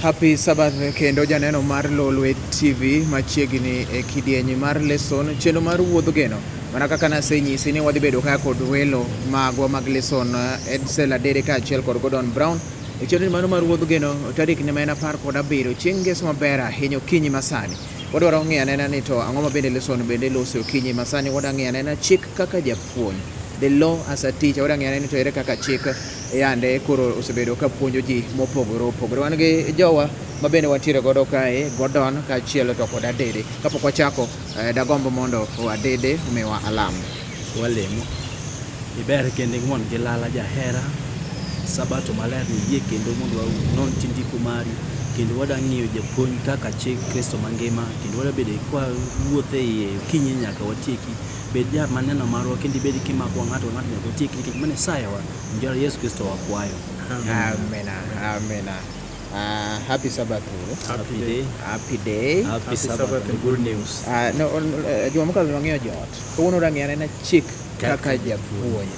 Happy Sabbath kendo janeno mar Lolwe TV machiegni e kidieny mar lesson chenro mar wuodh geno. Mana kaka nasenyisi ni wadhi bedo ka kod welo magwa mag lesson Edsel Adede kaachiel kod Gordon Brown. E chenro mano mar wuodh geno tarik ne ma en 17 chieng' ngeso maber ahinya okinyi masani. Wadwaro ng'iyo anena ni to ang'o ma bende lesson bende loso okinyi masani wadwa ng'iyo anena chik kaka japuonj. The law as a teacher wadwa ng'iyo anena ni to ere kaka chik yande koro osebedo ka puonjo ji mopogore opogore. Wan gi jowa ma bende wantiere godo kae, Gordon kaachiel to kod Adede. Kapok wachako, dagomb mondo Adede omiwa alam. Walemo. Iber kendo ing'won gi lala jahera. Sabato maler ni yie kendo mondo wanon ti ndiko mari kendo wada ng'iyo japuonj kaka chik Kristo mangima kendo wada bedo kwa wuotho e iye okinyi nyaka watieki. Bed ja maneno marwa kendo ibed kimakowa ng'ato ka ng'ato nyaka watieki nikech mano e sayowa. Njoro Yesu Kristo wakwayo. Amina, amina. Happy Sabbath. Happy day. Happy day. Happy, Happy Sabbath, Sabbath and good news. No, juma mokalo ne wang'iyo joot. Kawuono wadwa anena chik kaka japuonj.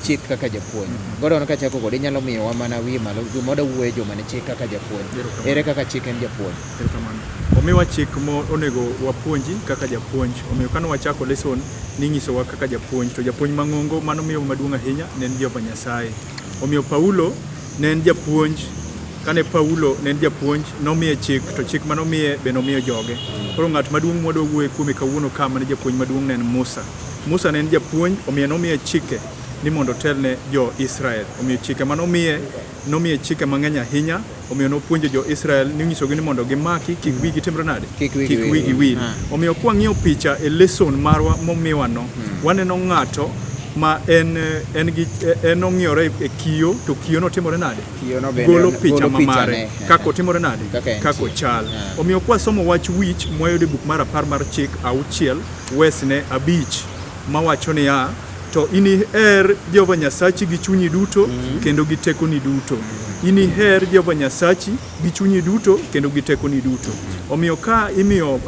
Chik kaka japuonj. Gordon kachako kode inyalo miyowa mana wiye malo juma wadwa wuoyo juma ni chik kaka japuonj. Ere kaka chik en japuonj? Erokamano. Omiwa chik mo onego wapuonji kaka japuonj. Omiyo kane wachako lesson ninyisowa kaka japuonj, to japuonj mang'ongo mano miyo maduong' ahinya ne en Jehova Nyasaye. Omiyo Paulo ne en japuonj. Kane Paulo ne en japuonj, nomiye chik, to chik mane omiye be nomiyo joge. Koro ng'at maduong' mwadwa wuoye kuome kawuono ka mane japuonj maduong' ne en Musa. Musa ne en japuonj, omiyo nomiye chike ni mondo otelne jo-Israel. Omiyo chike mane omiye, nomiye chike mang'eny ahinya, omiyo nopuonjo jo-Israel, nonyisogi ni mondo gimaki, kik wigi timre nade? Kik wigi wil. Omiyo kwang'iyo picha e lesson marwa momiwano, waneno ng'ato ma en, en gi, en ong'iyore e kiyo, to kiyo notimore nade? Kiyono bende Golo picha golo ma picha mare, ne. kaka otimore nade? Kaka entie. Kaka ochal. Omiyo kwasomo wach wich mwayudo e buk mar 10 mar chik 6 wesne 5 mawacho niya, to iniher Jehova Nyasachi gi chunyi duto kendo gi tekoni duto. Iniher Jehova Nyasachi gi chunyi duto kendo gi tekoni duto. Omiyo ka imiyo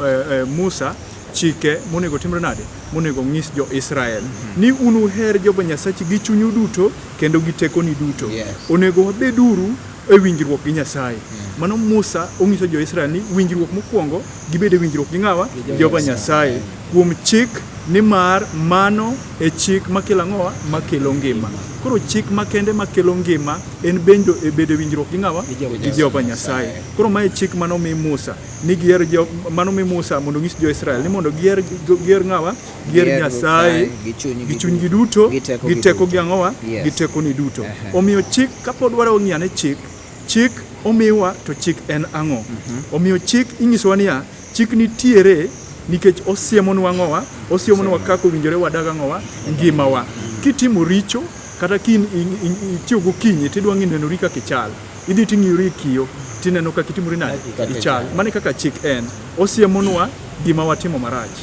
Musa chike monego timre nade? Monego onyis jo-Israel ni un uher Jehova Nyasachi gi chunyu duto kendo gi tekoni duto. Onego wabeduru e winjruok gi Nyasaye. Mano Musa onyiso jo-Israel ni winjruok mokwongo gibed e winjruok gi ng'awa? Jehova Nyasaye kuom chik, nimar mano e chik makelo ang'owa? Makelo ngima. Koro chik makende makelo ngima en bendo e bedo e winjruok gi ng'awa? Gi Jehova Nyasaye. Koro mae chik mane omi Musa ni giher mano mi Musa mondo onyis jo-Israel ni mondo giher giher ng'awa? Giher Nyasaye gi chunygi duto, gi teko gi ang'owa? Gi tekoni duto. Omiyo chik kapod wadwa ng'iyo ane chik, chik omiwa to chik en ang'o? Omiyo chik inyisowa niya, chik nitiere nikech osiemonwa ang'owa? Osiemonwa kaka owinjore wadag ang'owa? Ngimawa. Kitimo richo kata itiyo gokinyi tidwa ng'i nenori kaka ichal. Idhi ting'iyori e kiyo tineno kaka itimori nade? Ichal. Mano e kaka chik en. Osiemonwa gima watimo marach.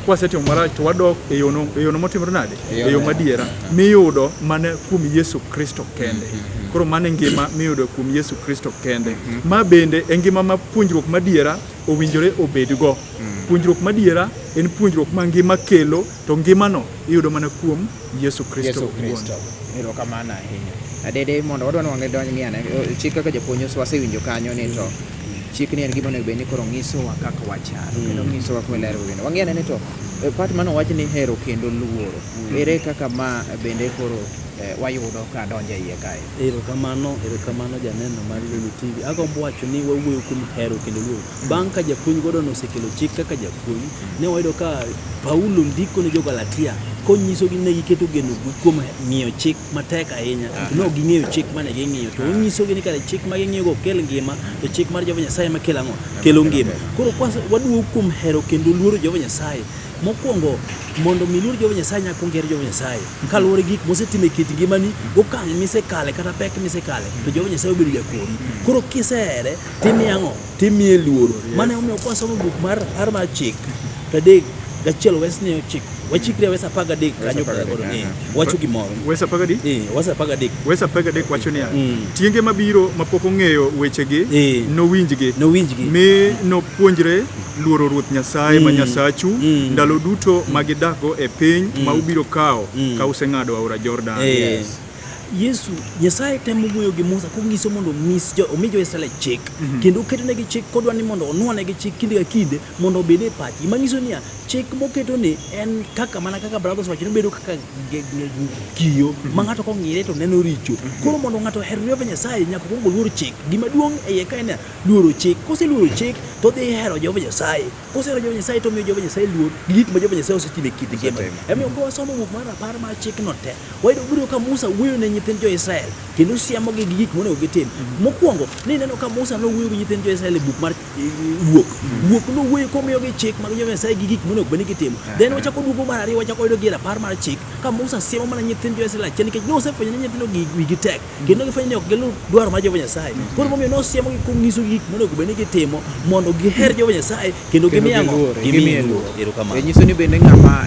Kwasetimo marach to wadok e yono, e yono motimore nade? E yo madiera miyudo mana kuom Yesu Kristo kende. Koro mano e ngima miyudo kuom Yesu Kristo kende. Ma bende e ngima ma puonjruok madiera owinjore obedgo. Puonjruok madiera en puonjruok ma ngima kelo, to ngimano iyudo mana kuom Yesu Kristo Yesu owuon. Kristo. Erokamano ahinya. Adede mondo wadwa ni wang'e donj ng'i ane chik kaka japuonj wasewinjo kanyo ni to chik ni en gima onego bed ni koro nyisowa kaka wachal kendo nyisowa kuma ler bende. Wang'i ane ni to part mane owach ni hero kendo luoro. Ere kaka ma bende koro wayudo ka donjo e iye kae? Erokamano, erokamano janeno mar Lulu TV. Agombo wacho ni wawuoyo kuom hero kendo luoro. Bang' ka japuonj Gordon osekelo chik kaka japuonj, ne wayudo ka Paulo ndiko ne jo-Galatia konyisogi ni ne giketo geno kuom ng'iyo chik matek ahinya. To ne ok ging'eyo chik mane ging'iyo. To onyisogi ni kare chik ma ging'iyogo ok kel ngima, to chik mar Jehova Nyasaye ema kelo ang'o? Kelo ngima. Koro waduogo kuom hero kendo luoro Jehova Nyasaye. Mokwongo, mondo mi iluor Jehova Nyasaye nyaka ikwong iher Jehova Nyasaye. Kaluwore gi gik mosetimo e kit ngimani, gokang' misekale kata pek misekale, to Jehova Nyasaye obedo jakori. Koro kisehere, timiye ang'o? Timiye luoro. Mano emomiyo kwasomo buk mar rapar mar chik, 31 wesni ochiko, wachikre wes 13 kanyo koro ni wacho gimoro. Wes 13? Wes 13. Wes 13 wacho niya, tienge mabiro mapok ong'eyo wechegi nowinjgi, Nowinjgi. mi nopuonjre luoro Ruoth Nyasaye ma Nyasachu ndalo duto ma gidakgo e piny ma ubiro kawo ka useng'ado aora Jordan. Yesu Nyasaye temo wuoyo gi Musa konyiso mondo omi jo-Israel chik kendo oketonegi chik kodwa ni mondo onwonegi chik kinde ka kinde mondo obed e pachgi. Manyiso niya, chik moketo ni en kaka mana kaka brothers wacho ni obedo kaka kiyo ma ng'ato kong'ire to neno richo. Koro mondo ng'ato oher Jehova Nyasaye nyaka okuong oluor chik. Gima duong' e iye ka en niya, luoro chik. Koseluoro chik to odhi hero Jehova Nyasaye. Kosehero Jehova Nyasaye to omiyo Jehova Nyasaye luor gi gik ma Jehova Nyasaye osetimo e kit ngimane. Emomiyo ka wasomo buk mar rapar mar chikno te, wayudo biro ka Musa wuoyo ne nyithind jo-Israel kendo siemogi gi gik monego gitim. Mokwongo, ne ineno ka Musa nowuoyo gi nyithind jo-Israel e buk mar Wuok. Wuok nowuoyo komiyogi chik mag Jehova Nyasaye gi gik monego bed ni gitimo. Then wachako duogo mar ariyo wachako yudo gi e rapar mar chik ka Musa siemo mana nyithind jo-Israel achiel nikech nosefwenyo ni nyithindo gi wigi tek kendo gifwenyo ni ok giluw dwaro mar Jehova Nyasaye. Koro momiyo nosiemogi konyisogi gik monego bed ni gitimo mondo giher Jehova Nyasaye kendo Kendo gimi ang'o? giluore, Gimiye gimiye luor. luor. Erokamano. E nyiso ni bende ng'ama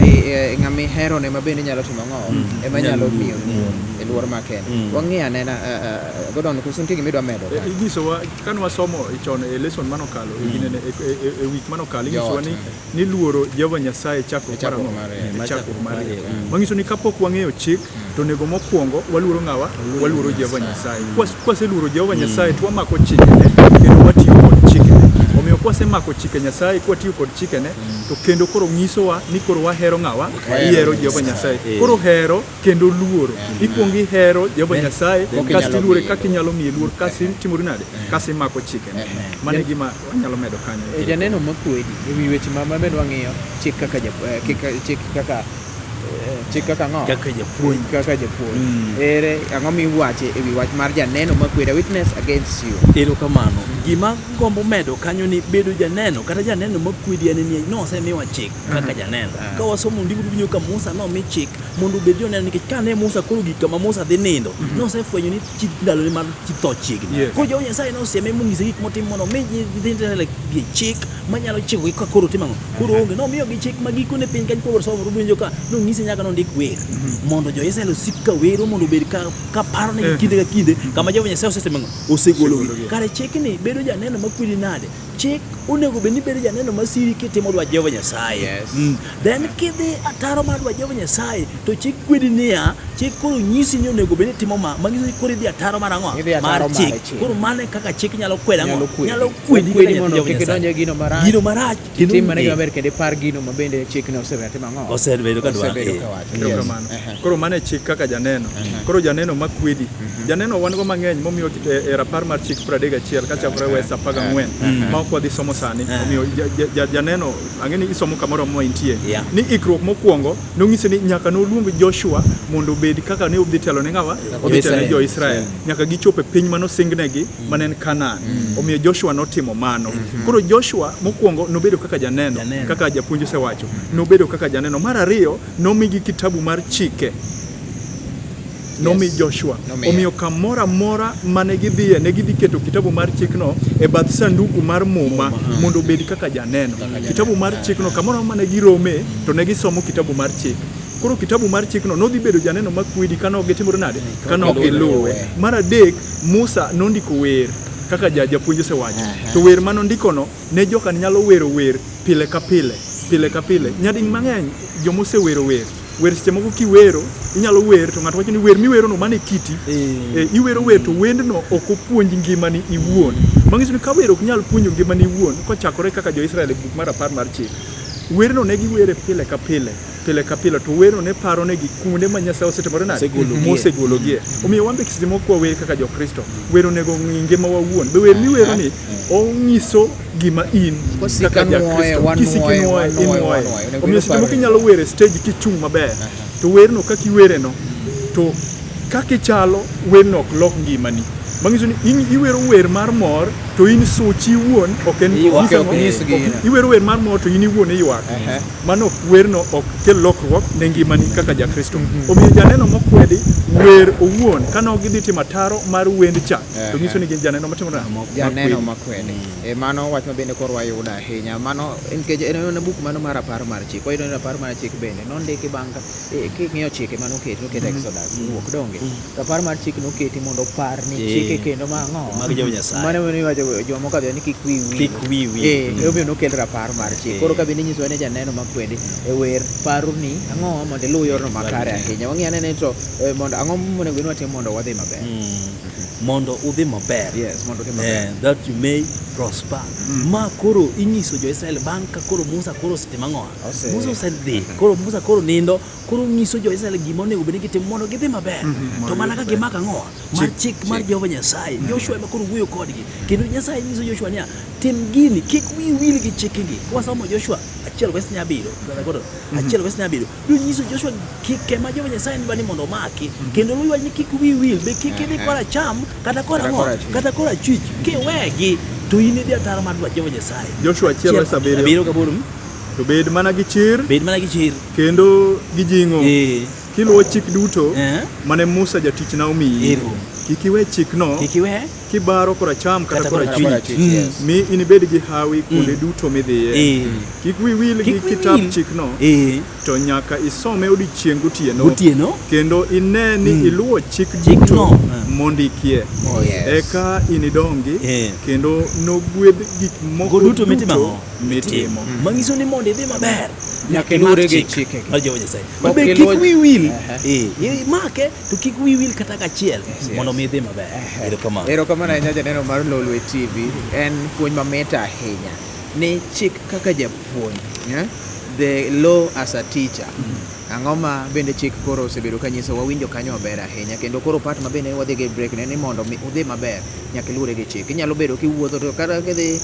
ng'ama ihero ne ma bende nyalo timo ang'o ema nyalo miyo luor e luor makende. Wang'i anena Gordon koso nitie gima idwa medo ka? Inyisowa kane wasomo chon e lesson manokalo e week manokalo inyisowa Joot, ni luoro Jehova Nyasaye chakruok mar Chakruok ang'o? mar rieko. E chakruok mar rieko. Manyiso ni kapok wang'eyo chik to onego mokwongo waluoro ng'awa? Waluoro Jehova Nyasaye. Kwaseluoro Jehova Nyasaye to wamako chikene kendo watiyo kod chikene. Omiyo kwasemako chike Nyasaye kwatiyo kod chikene to kendo koro nyisowa ni koro wahero ng'awa? Ihero Jehova Nyasaye. Koro hero kendo luoro. Ikwongo ihero Jehova Nyasaye Koka kasto inyalo iluore miye kaka inyalo miye luor kasto itimori nade? Kasto imako chikene. Mano e gima wanyalo medo kanyo. E janeno makwedi e wi weche ma mabende wang'iyo chik kaka chik kaka chik kaka ang'o? Kaka japuonj. Kaka japuonj. Ere ang'o miwache e wi wach mar janeno makwedi, a witness against you? Erokamano. Gima gombo medo kanyo ni bedo janeno kata janeno makwedi en ni nosemiwa chik kaka janeno. Ka wasomo ndiko winjo ka Musa nomi chik mondo obed joneno nikech kane Musa koro gik kama Musa dhi nindo nosefwenyo ni ndalone mar tho chiegni. Yes. Koro Jehova Nyasaye nosieme monyise gik motimo mondo omi nyithind Israel gi chik manyalo chikogi ka koro timo ang'o. Koro onge nomiyogi chik ma gikone piny kanyo koro somo winjo ka nonyise nyaka nondik wer mondo jo-Israel osik ka wero mondo obed ka paro negi kinde ka kinde kama Jehova Nyasaye osetimo ang'o osegologi. Osegologi. Kare chikni bedo janeno makwedi nade? Chik onego bed ni bedo janeno masiri kitimo dwach Jehova Nyasaye. Yes. Then kidhi ataro mar dwach Jehova Nyasaye to chik kwedi niya, chik koro nyisi ni onego bed ni itimo ma, manyiso ni koro idhi ataro mar ang'o? Idhi ataro Mar chik. mar chik. Koro mano e kaka chik nyalo kwedo ang'o? Nyalo kwedi. Nyalo kwedi Okwedi kaka mondo nyathi kik Jehova idonj e Nyasaye. gino marach. Gino marach kendo Tim mana eh, gima ber kendo ipar gino ma bende chikno osebedo timo ang'o? Osebedo ka dwaro, Osebedo eh. ka wacho. Yes. Erokamano. Koro mano e chik kaka janeno. Koro janeno makwedi. Janeno wan go mang'eny momiyo e rapar mar chik 31 kachakore wes 14 ma ok wadhi somo sani. Omiyo janeno ang'e ni isomo kamoro amora intie. Yeah. Ni ikruok mokwongo nonyise ni nyaka noluong Joshua mondo obed kaka ne odhi telo ne ng'awa? Odhi telo ne jo-Israel. Nyaka gichop e piny manosingnegi mane en Canaan. Omiyo Joshua notimo mano. Koro Joshua mokwongo nobedo kaka janeno, Janeno. kaka japuonj osewacho. Nobedo kaka janeno. Mar ariyo, nomigi kitabu mar chike. Nomi Yes. Joshua. Nomiye. Omiyo kamoro amora mane gidhiye, ne gidhi keto kitabu mar chikno e bath sanduku mar muma mondo obed kaka janeno. Kitabu mar chikno kamoro amora mane girome to ne gisomo kitabu mar chik. Koro kitabu mar chikno nodhi bedo janeno makwedi kane ok gitimore nade? Kane ok giluwe. Mar adek, Musa nondiko wer kaka japuonj osewacho. To wer manondikono ne joka nyalo wero wer pile ka pile, pile ka pile. Nyading mang'eny jomosewero wer, wer seche moko kiwero, inyalo wer to ng'ato wacho ni wer miwerono mano e kiti. Iwero wer to wendno ok opuonj ngimani iwuon. Manyiso ni ka wer ok nyal puonjo ngimani iwuon, kochakore kaka jo-Israel e buk mar apar mar chik. Werno ne giwere pile ka pile, pile ka pile to werno ne paro negi kuonde ma Nyasaye osetimore nade? Osegologie. Mosegologie. Omiyo wan be seche moko kwawer kaka jokristo, wer onego ong'i ngimawa wuon. Be wer miwero ni onyiso gima in Wasika kaka nwoye, jakristo. wanwoye, Kisiko inwoye, wanwoye, inwoye. wanwoye. Onego Omiyo ibed seche moko paro. inyalo wer e stage kichung' maber, to werno kaka iwereno, to kaka ichalo, werno ok lok ngimani. Manyiso ni in iwero wer mar mor, to in suchi iwuon ok en Iywak. nyiso Ok ang'o? nyis gino. Iwero wer mar mor to in iwuon iywak. Mano werno ok kel lokruok ne ngimani kaka jakristo. Omiyo janeno mokwedi wer owuon kane ok gidhi timo ataro mar wend cha to nyiso ni gin janeno matimo nade? Janeno Makwedi. makwede. E mano wach ma bende koro wayudo ahinya. Mano nikech en en buk mano mar apar mar chik. Wayudo ni rapar mar chik bende nondiki bang' king'iyo chike manoketi noket Exodus wuok donge. Rapar mar chik noketi mondo opar ni chik chike kendo ma ang'o? Mag Jehova Nyasaye. Mano emomiyo iwacho joma mokadho ni kik wiyi wil. Kik wiyi wil. Emomiyo nokel rapar mar chik. Koro ka bende inyisowa ni janeno makwendi e wer paroni ang'o mondo iluw yorno makare ahinya. Wang'i ane ni to mondo ang'o monego bed ni watimo mondo wadhi maber. Mondo udhi maber. Yes, mondo udhi maber. That you may prosper. Ma koro inyiso jo-Israel bang' ka koro Musa koro osetimo ang'o? Musa osedhi. Koro Musa koro nindo, koro nyiso jo-Israel gima onego bed ni gitimo mondo gidhi maber. To mana ka gimako ang'o? Mar chik mar Jehova Nyasaye. Joshua ema koro wuoyo kodgi. Kendo Nyasaye nyiso Joshua niya, tim gini, kik wiyi wil gi chikegi. Kwasomo Joshua 1:7, brother Gordon, 1:7, nonyiso Joshua chike ma Jehova Nyasaye dwa ni mondo omaki. Kendo nowacho ni kik wiyi wil, be kik idhi koracham kata korang'o, kata korachwich, kiwegi to in idhi ataro mar dwach Jehova Nyasaye. Joshua 1:7. 7:8. To bed mana gi chir. Bed mana gi chir. Kendo gi jing'o. Kiluwo chik duto mane Musa jatichna omiyi. Kik iwe chikno. Kik iwe. Kibaro koracham kata korachwich. Mi inibed gi hawi kuonde duto midhiye. Kik wiyi wil gi kitap chikno. To nyaka isome odiechieng' gotieno. Gotieno. Kendo ine ni iluwo chik duto mondikie. Eka inidongi kendo nogwedh gik moko duto mitimo. Mitimo. Manyiso ni mondo idhi maber nyaka iluwre gi chike mar Jehova Nyasaye. Be kik wiyi wil. Imake to kik wiyi wil kata kachiel mondo mi idhi maber. Erokamano. Erokamano ahinya janeno mar Lolwe TV. En puonj mamit ahinya ni chik kaka japuonj, the law as a teacher. Ang'o ma bende chik koro osebedo ka nyiso wawinjo kanyo maber ahinya kendo koro part ma bende wadhi gi break ne ni mondo mi udhi maber nyaka iluwre gi chik. Inyalo bedo kiwuotho to kata kidhi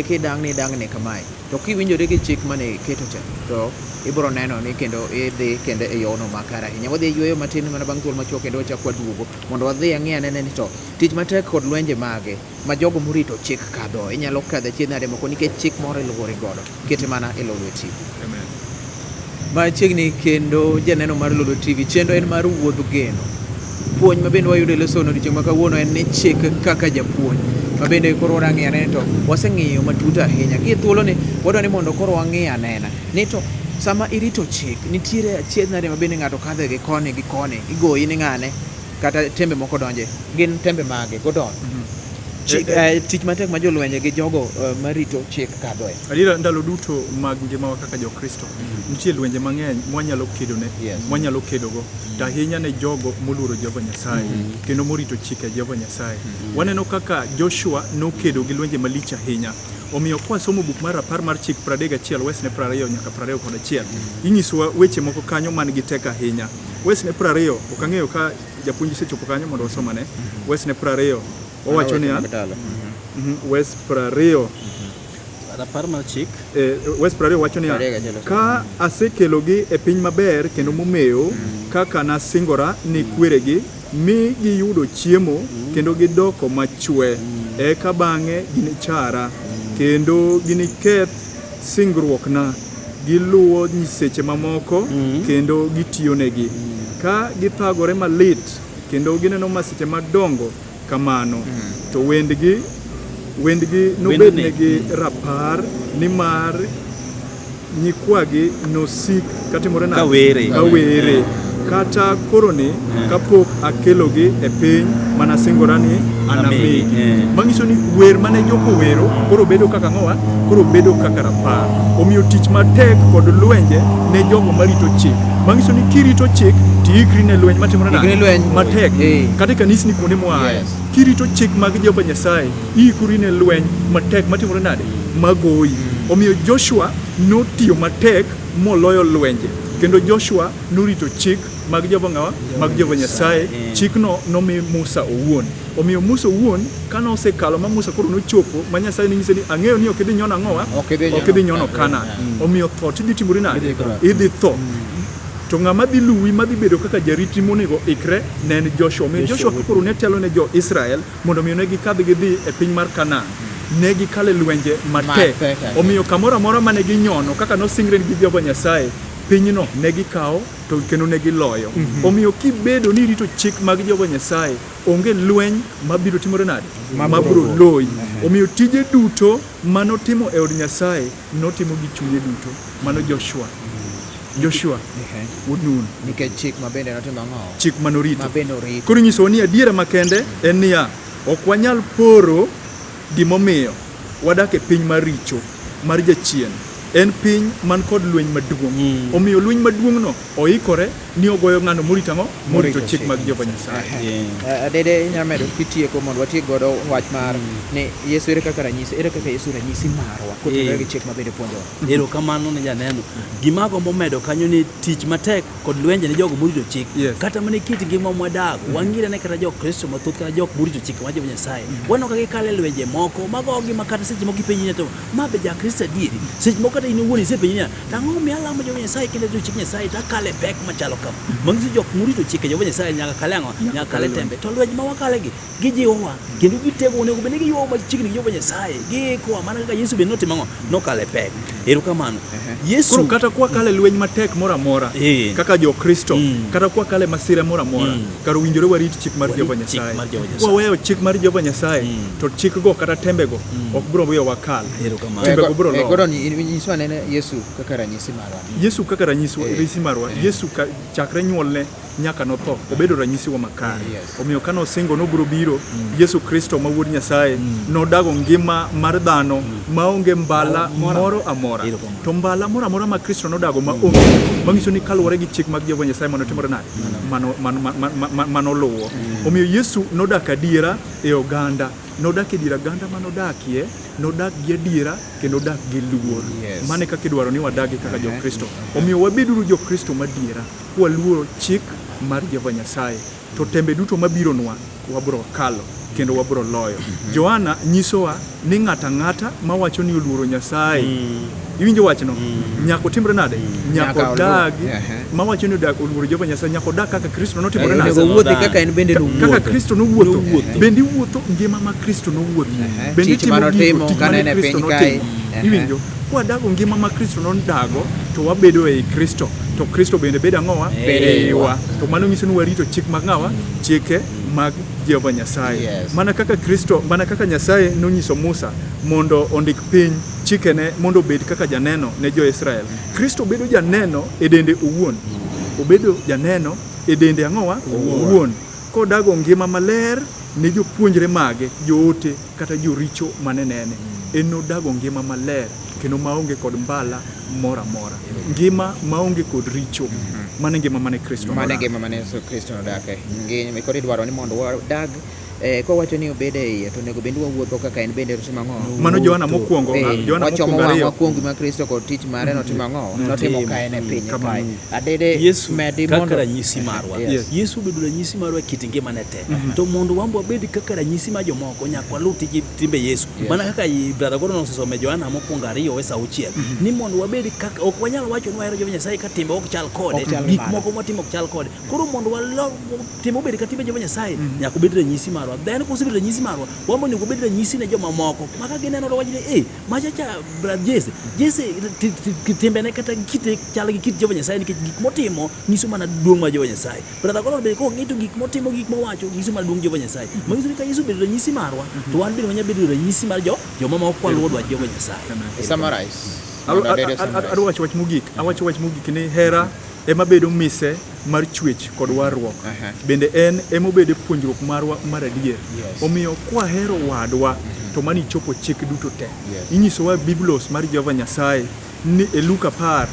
kidang'ni idang'ni kamae to kiwinjori gi chik mane iketo cha to ibiro neno ni kendo idhi kendo e yono makare ahinya. Wadhi yueyo matin mana bang' thuolo machuok kendo wachak waduogo mondo wadhi ang'i anene ni to tich matek kod lwenje mage ma jogo morito chik kadho. Inyalo kadho achiedh nade moko nikech chik moro iluwori godo. Kete mana e Lolwe TV. Amen. Machiegni kendo janeno mar Lolwe TV, chenro en mar wuodh geno. Puonj ma bende wayudo e leson odiochieng' ma kawuono en ni chik kaka japuonj. Ma bende koro warang'i anene to waseng'iyo matut ahinya. Gie thuoloni wadwa ni mondo koro wang'i anena ni to sama irito chik nitiere achiedh nade ma bende ng'ato kadhe gi koni gi koni igoyi ni ng'ane kata tembe moko donje gin tembe mage Gordon. Tich matek ma jolwenje gi jogo marito chik kadhoe. Adiera ndalo duto mag ngimawa kaka Jokristo nitie lwenje mang'eny mwanyalo kedone, mwanyalo kedogo to ahinya ne jogo moluoro Jehova Nyasaye kendo morito chike Jehova Nyasaye. Waneno kaka Joshua nokedo gi lwenje malich ahinya. Omiyo kwasomo buk mar rapar mar chik 31 wesne 20 nyaka 21 inyisowa weche moko kanyo man gi teko ahinya. Wesne 20 ok ang'eyo ka japuonj osechopo kanyo mondo wasomane. Wesne 20 owacho niya wes 20 Rapar mar chik wes 20 wacho niya ka asekelogi e piny maber kendo momewo kaka nasingora ni kweregi mi giyudo chiemo kendo gidoko machwe eka bang'e ginichara kendo giniketh singruokna giluwo nyiseche mamoko kendo gitiyonegi ka githagore malit kendo gineno masiche madongo kamano to wendgi nobednegi rapar nimar nyikwagi nosik katimore nade kawere kata koroni kapok akelogi e piny manasingora ni anamigi. Manyiso ni wer mane joko wero koro bedo kaka ng'owa koro bedo kaka rapar. Omiyo tich matek kod lwenje ne jogo marito chik. Manyiso ni kirito chik tiikri ne lweny matimore nade matek kata e kanisni kuonde moaye. Kirito chik mag Jehova Nyasaye iikori ne lweny matek matimore nade magoyi. Omiyo Joshua notiyo matek moloyo lwenje kendo Joshua norito chik mag Jehova ng'awa mag Jehova Nyasaye. Chikno nomi Musa owuon. Omiyo Musa owuon kane osekalo ma Musa koro nochopo ma Nyasaye nonyise ni ang'eyo ni ok idhi nyono ang'owa ok idhi nyono Kanaan. Omiyo tho tidhi timori nade idhi tho. To ng'ama dhi luwi madhi bedo kaka jaritni monego ikre ne en Joshua. Omiyo Joshua koro ne telo ne jo-Israel mondo omiyo ne gikadh gidhi e piny mar Kanaan. Ne gikalo e lwenje matek. Omiyo kamoro amora mane ginyono kaka nosingre gi Jehova Nyasaye, pinyno ne gikawo to kendo ne giloyo. Omiyo kibedo ni irito chik mag Jehova Nyasaye, onge lweny mabiro timore nade mabiro loyi. Omiyo tije duto manotimo e od Nyasaye notimo gi chunye duto. Mano Joshua. Joshua wuod Nun. Nikech chik ma bende notimo ang'o? Chik manorito. Ma bende orito. Koro inyisowa ni adiera makende en niya, Ok wanyal poro gimomiyo wadak e piny mar richo mar jachien. En piny man kod lweny maduong'. Omiyo lweny maduong'no oikore ni ogoyo ng'ano morito ang'o? Morito chik mag Jehova Nyasaye. Dede inyalo medo kitieko mondo watiek godo wach mar ni Yesu ere kaka ranyisi, ere kaka Yesu ranyisi marwa kotenore gi chik ma bende puonjowa. Erokamano ne janeno. Gima agombo medo kanyo ni tich matek kod lwenje ne jogo morito chik. Kata mana e kit ngima mwadago, wang'ire ne kata Jokristo mathoth kata jok morito chik mar Jehova Nyasaye. Waneno ka gikalo e lwenje moko magogi ma kata seche moko ipenji ni to ma be Jakristo adieri? Seche moko kata in owuon isepenji niya, to ang'o momiyo alamo Jehova Nyasaye kendo arito chik Nyasaye to akalo e pek machalo kama? Manyiso jok morito chike Jehova Nyasaye nyaka kal e ang'o? Nyaka kal e tembe. To lwenje ma wakale gi gijiwowa kendo gitegowa, onego bed ni giywawa machiegni gi Jehova Nyasaye, giikowa mana kaka Yesu bende notimo ang'o? Nokalo e pek. Erokamano. Yesu Koro kata kwakalo e lweny matek moro amora kaka Jokristo, kata kwakalo e masira moro amora, kar owinjore warit chik mar Jehova Nyasaye. Kwaweyo chik mar Jehova Nyasaye, to chikgo kata tembego ok biro weyo wakal. Tembego biro lowa. Gordon, nyiswa anene Yesu kaka ranyisi marwa. Yesu kaka ranyisi marwa. Yesu chakre nyuolne nyaka notho, obedo ranyisiwa makare. Omiyo kane osingo nobiro biro, Yesu Kristo ma Wuod Nyasaye nodago ngima mar dhano maonge mbala moro amora. To mbala moro amora ma Kristo nodago ma onge, manyiso ni kaluwore gi chik mag Jehova Nyasaye mano timore nade? Mano luwo. Omiyo Yesu nodak adiera e oganda. Nodak e dier oganda manodakie, nodak gi adiera kendo odak gi luor. Mano e kaka idwaro ni wadagi kaka Jokristo. Omiyo wabeduru Jokristo madiera. Kwaluoro chik mar Jehova Nyasaye, to tembe duto mabironwa wabiro kalo kendo wabiro loyo. Johana nyisowa ni ng'ato ang'ata mawacho ni oluoro Nyasaye, iwinjo wachno? Nyaka otimre nade? Nyaka odag, mawacho ni odag oluoro Jehova Nyasaye, nyaka odag kaka Kristo notimore nade? Onego owuothi kaka en bende nowuotho. Kaka Kristo nowuotho. Bende iwuotho ngima ma Kristo nowuotho. Bende Tich mane otimo kane en e piny kae. Iwinjo? Kwadago ngima ma Kristo nodago, to wabedo ei Kristo. To Kristo bende bedo ang'owa? Bedo eiwa. To mano nyiso ni warito chik mag ng'awa? Chike mag Jehova Nyasaye. Mana kaka Kristo, mana kaka Nyasaye nonyiso Musa mondo ondik piny chikene mondo obed kaka janeno ne jo-Israel. Kristo bedo janeno e dende owuon. Obedo janeno e dende ang'owa? Owuon. Kodago ngima maler ne jopuonjre mage, joote kata joricho mane nene. En nodago ngima maler kendo maonge kod mbala moro amora. Ngima maonge kod richo. Mano e ngima mane Kristo Mano e ngima mane Yesu Kristo nodake. Ngima koro idwaro ni mondo wadag Kowacho ni obed e iye to onego bed ni wawuotho kaka en bende otimo ang'o? Mano Johana mokwongo, Johana Wachomo mokwongo wang'wa ariyo. kuom gima Kristo kod tich mare notimo ang'o? Notimo ka en e piny kae. Kamano. Adede Yesu medi kaka mondo ranyisi marwa. Yes. Yesu obedo ranyisi marwa e kit ngimane te. To mondo wan be wabed kaka ranyisi mar jomoko, nyaka waluw tije timbe Yesu. Mana kaka brother Gordon osesomo e Johana mokwongo ariyo wes auchiel. Ni mondo wabed kaka ok wanyal wacho ni wahero Jehova Nyasaye ka timbe ok chal kode. Ok chal gi Gik mano. moko mwatimo ok chal kode. Koro mondo walo tim obed ka timbe Jehova Nyasaye, nyaka obed ranyisi marwa. Then kosebedo ranyisi marwa, wan be onego obed ranyisi ne jomamoko. Ma ka gineno to wach ni, eh, macha cha brother Jesse, Jesse timbene kata kite chal gi kit Jehova Nyasaye nikech gik motimo nyiso mana duong' mar Jehova Nyasaye. Brother Gordon bende kong'i to gik motimo gik mowacho nyiso mana duong' Jehova Nyasaye. Manyiso ni ka Yesu obedo ranyisi marwa, to wan bende wanyalo bedo ranyisi mar jo jomamoko kwaluwo dwach Jehova Nyasaye. Summarize. Mondo Adede summarize. Adwa wacho wach mogik. Awacho wach mogik ni hera ema bedo mise mar chwech kod warruok. Bende en ema obedo e puonjruok marwa mar adier. Omiyo kwahero wadwa to mano ichopo chik duto te. Inyisowa e Biblos mar Jehova Nyasaye ni e Luka 10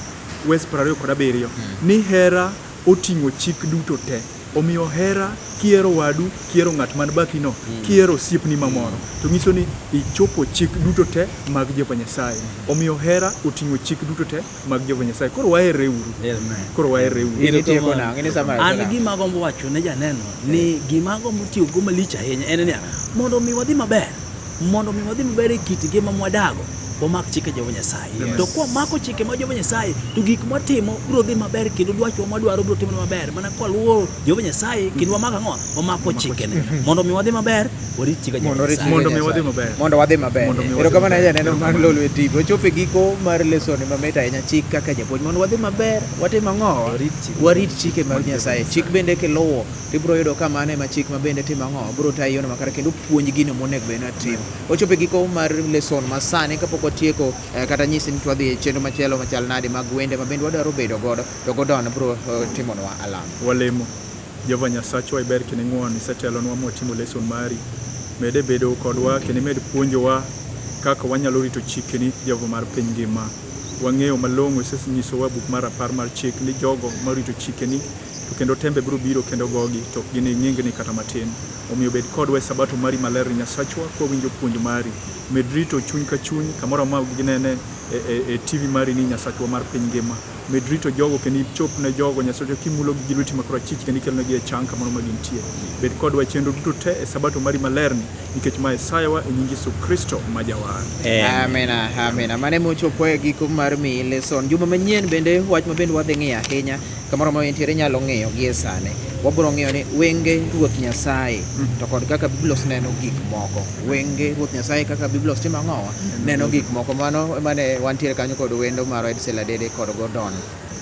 wes 27 ni hera oting'o chik duto te. Omiyo hera kihero wadu, kihero ng'at man bathi no, kihero osiepni mamoro, to nyiso ni ichopo chik duto te mag Jehova Nyasaye. Omiyo hera oting'o chik duto te mag Jehova Nyasaye. Koro waherre uru. Koro waherre uru. In itieko nang'o? In isummarize An nang'o? gima agombo wacho ne janeno ni gima agombo tiyo go malich ahinya en niya, mondo mi wadhi maber, mondo mi wadhi maber e kit ngima mwadago, wamak chike Jehova Nyasaye. To kwamako chike mag Jehova Nyasaye, to gik mwatimo biro dhi maber kendo dwachwa mwadwaro biro timore maber mana kwaluwo Jehova Nyasaye kendo wamako ang'o? Wamako chikene. Mondo mi wadhi maber, warit chike Mondo Jehova warit Nyasaye. chike Mondo mi wadhi Nyasaye. maber. Mondo wadhi maber. Mondo mi wadhi Erokamano maber. ahinya janeno mar Lolwe TV. Wachopo e giko mar lesson mamit ahinya chik kaka japuonj. Mondo wadhi maber, watim ang'o? Warit chike. Warit chike mag Nyasaye. Chik bende kiluwo, tibiro yudo ka mano ema chik ma bende timo ang'o? Biro tayi yono makare kendo puonj gino monego bed ni watimo. Wachopo e giko mar lesson ma sani kapok watieko kata nyisi ni wadhi e chenro machielo machal nade mag wende ma bende wadwaro bedo godo to Gordon biro timonwa alam. Walemo. Jehova Nyasachwa iber kendo ing'won, isetelonwa mwatimo lesson mari. Mede bedo kodwa kendo imed puonjowa kaka wanyalo rito chikeni, Jehova mar piny ngima. Wang'eyo malong'o isenyisowa e buk mar rapar mar chik ni jogo marito chikeni to kendo tembe biro biro kendo gogi to ok gini ng'ingni kata matin. Omiyo bed kodwa e sabato mari maler ni Nyasachwa kwawinjo puonj mari. Med rito chuny ka chuny kamoro amora ginene e, e, e TV mari ni Nyasachwa mar piny ngima. Med rito jogo kendo ichop ne jogo Nyasachwa kimulogi gi lweti ma korachich kendo ikelonegi e chang kamoro ma gintie. Bed kodwa e chenro duto te e sabato mari malerni nikech ma e sayowa e nying Yesu Kristo ma Jawar. Amina, amina. Mano ema ochopo e giko mar miyi lesson. Juma manyien bende wach ma bende wadhi ng'iyo ahinya kamoro ma entiere nyalo ng'iyo gie sani. Wabiro ng'iyo ni wenge Ruoth Nyasaye to kod kaka Biblos neno gik moko. Wenge Ruoth Nyasaye kaka Biblos timo ang'owa? Neno gik moko. Mano mane wantiere kanyo kod wendo mar Edsel Adede kod Gordon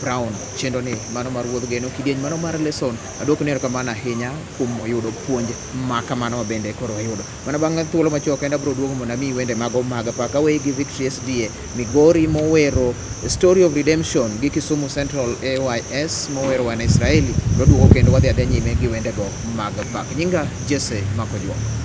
Brown. Chenro ni mano mar Wuodh Geno kidieny mano mar lesson. Aduokoni erokamano ahinya kuom yudo puonj ma kamano ma bende koro wayudo. Mana bang' thuolo machuok kenda abiro duogo mondo amiyi wende mago mag pak. Aweyi gi Victory SDA Migori mowero Story of Redemption gi Kisumu Central AYS mowero Wana Israeli. Waduogo kendo wadhi adhiya nyime gi wendego mag pak. Nyinga Jesse Makojuok.